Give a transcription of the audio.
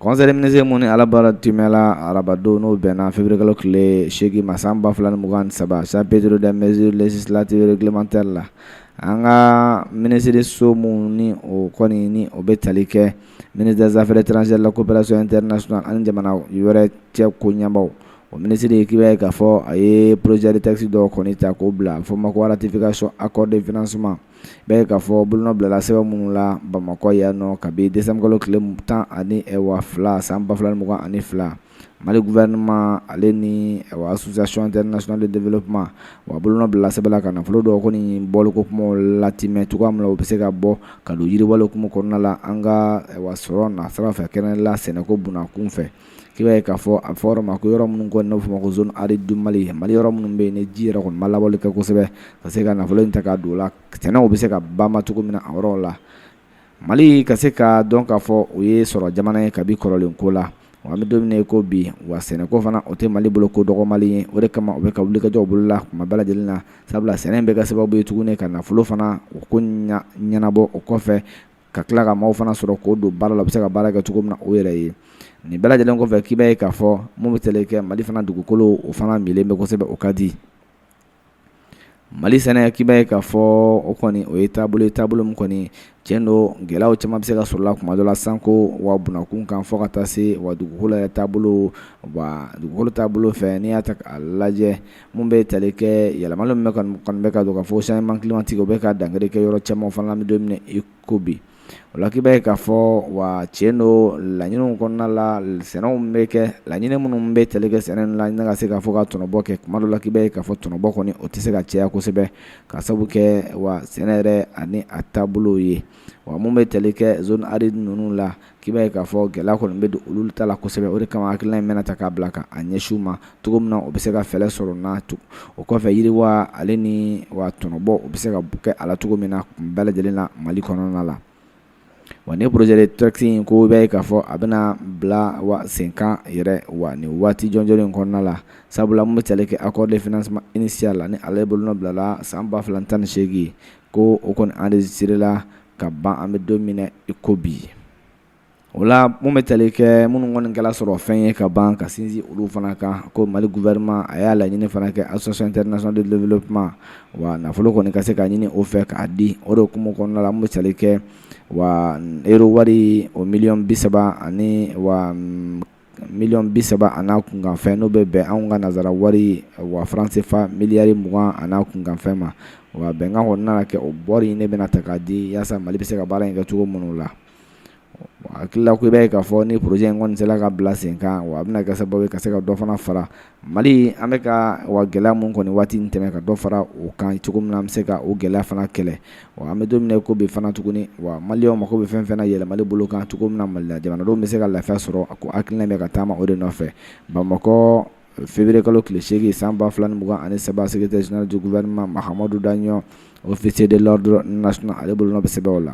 Conseil des ministres mun ni ala baara timɛla arabadon, n'o bɛnna février kalo tile 8 ma san 2023, chapitre des mesures législatives et réglementaires la, an ka minisiriso mun ni o kɔni ni o bɛ tali kɛ ministre des Affaires étrangères, la coopération internationale ani jamana wɛrɛ cɛ ko ɲɛmaw, o minisiri k'i b'a ye k'a fɔ a ye projet de texte dɔw kɔni ta k'o bila fɔ ma ko ratification accord de financement. Bɛɛ ye k'a fɔ bolonɔ bilala sɛbɛn minnu la Bamakɔ yan nɔ kabi décembre kalo tile 12 san 2022, Mali gouvernement ale ni Association internationale de développement, wa bolonɔ bila sɛbɛn la ka nafolo dɔw kɔni bɔliko kumaw latimɛ cogoya min na, u bɛ se ka bɔ ka don yiriwale hukumu kɔnɔna la an ka sɔrɔ nasira fɛ, kɛrɛnkɛrɛnnenya la sɛnɛko bunakun fɛ. K'i b'a ye k'a fɔ a fɔ yɔrɔ ma ko yɔrɔ minnu kɔni n'o fɔ ma ko zone aride du Mali, Mali yɔrɔ minnu bɛ yen ni ji yɛrɛ kɔni ma labɔli kɛ kosɛbɛ, ka se ka nafolo in ta ka don o la, sɛnɛw bɛ se ka banba cogo min na a yɔrɔw la. Mali ka se ka dɔn k'a fɔ o ye sɔrɔ jamana ye kabi kɔrɔlen ko la. Wa an bɛ don min na i ko bi, wa sɛnɛko fana o tɛ Mali bolo ko dɔgɔmali ye. O de kama u bɛ ka wulikajɔw bolo la kuma bɛɛ lajɛlen na, sabula sɛnɛ in bɛ kɛ sababu ye tuguni ka nafolo fana o ko ɲɛnabɔ. O kɔfɛ ka tila ka maaw fana sɔrɔ k'o don baara la, u bɛ se ka baara kɛ cogo min na o yɛrɛ ye. Nin bɛɛ lajɛlen kɔfɛ, k'i b'a ye k'a fɔ mun bɛ tali kɛ Mali fana dugukolo, o fana milen bɛ kosɛbɛ, o ka di Mali sɛnɛ. K'i b'a ye k'a fɔ o kɔni o ye taabolo ye, taabolo min kɔni tiɲɛ don, gɛlɛyaw caman bɛ se ka sɔrɔ la kuma dɔ la sanko wa bunakun kan, fo ka taa se wa dugukolo yɛrɛ taabolo. Wa dugukolo taabolo fɛ, n'i y'a ta k'a lajɛ, mun bɛ tali kɛ yɛlɛmali min kɔni bɛ ka don ka fɔ changement climatique, o bɛ ka dankari kɛ yɔrɔ caman fana an bɛ don min na i ko bi. O la k'i b'a ye k'a fɔ wa tiɲɛ don, laɲiniw kɔnɔna la, sɛnɛw bɛ kɛ, laɲini minnu bɛ tali kɛ sɛnɛ la, ka se k'a fɔ ka tɔnɔbɔ kɛ, kuma dɔ la k'i b'a ye k'a fɔ tɔnɔbɔ kɔni o tɛ se ka caya kosɛbɛ, ka sababu kɛ wa sɛnɛ yɛrɛ ani a taabolo ye. Wa mun bɛ tali kɛ zone aride ninnu la, k'i b'a ye k'a fɔ gɛlɛya kɔni bɛ don olu ta la kosɛbɛ. O de kama hakilina in bɛna ta k'a bila ka a ɲɛsin u ma cogo min na, o bɛ se ka fɛɛrɛ sɔrɔ n'a o kɔfɛ yiriwa ale ni wa tɔnɔbɔ o bɛ se ka kɛ a la cogo min na kun bɛɛ lajɛlen na Mali kɔnɔna la. Wa ni projet de texte in ko i b'a ye k'a fɔ a bɛna bila wa sen kan yɛrɛ wa nin waati jɔnjɔn in kɔnɔna la, sabula mun bɛ tali kɛ accord de financement initial la, ni ale bolonɔ bilala san 2018, ko o kɔni enregistré la ka ban an bɛ don min na i ko bi. O la mun bɛ tali kɛ minnu kɔni kɛla sɔrɔ fɛn ye ka ban, ka sinsin olu fana kan, ko Mali gouvernement a y'a laɲini fana kɛ Association internationale de développement, wa nafolo kɔni ka se ka ɲini o fɛ k'a di. O de hukumu kɔnɔna la, mun bɛ tali kɛ wa euro wari o miliyɔn 30 ani wa miliyɔn 30 a n'a kunkanfɛn, n'o bɛ bɛn anw ka nanzara wari wa franc CFA miliyari 20 a n'a kunkanfɛn ma. Wa bɛnkan kɔni nana kɛ, o bɔri ne bɛna ta k'a di yaasa Mali bɛ se ka baara in kɛ cogo minnu la. Hakilila ko i b'a ye k'a fɔ ni projet in kɔni sera ka bila sen kan, wa a bɛna kɛ sababu ye ka se ka dɔ fana fara Mali an bɛ ka wa gɛlɛya mun kɔni waati in tɛmɛ, ka dɔ fara o kan cogo min na an bɛ se ka o gɛlɛya fana kɛlɛ. Wa an bɛ don min na ko bi fana tuguni, wa maliyɛnw mako bɛ fɛn fɛn na yɛlɛmali bolo kan cogo min na Mali la jamanadenw bɛ se ka lafiya sɔrɔ, ko hakilina bɛ ka taama o de nɔfɛ. Bamakɔ, février kalo tile 8 san 2023, secrétaire général du gouvernement Mahamadou Dagnon, officier de l'ordre national, ale bolonɔ bɛ sɛbɛn o la.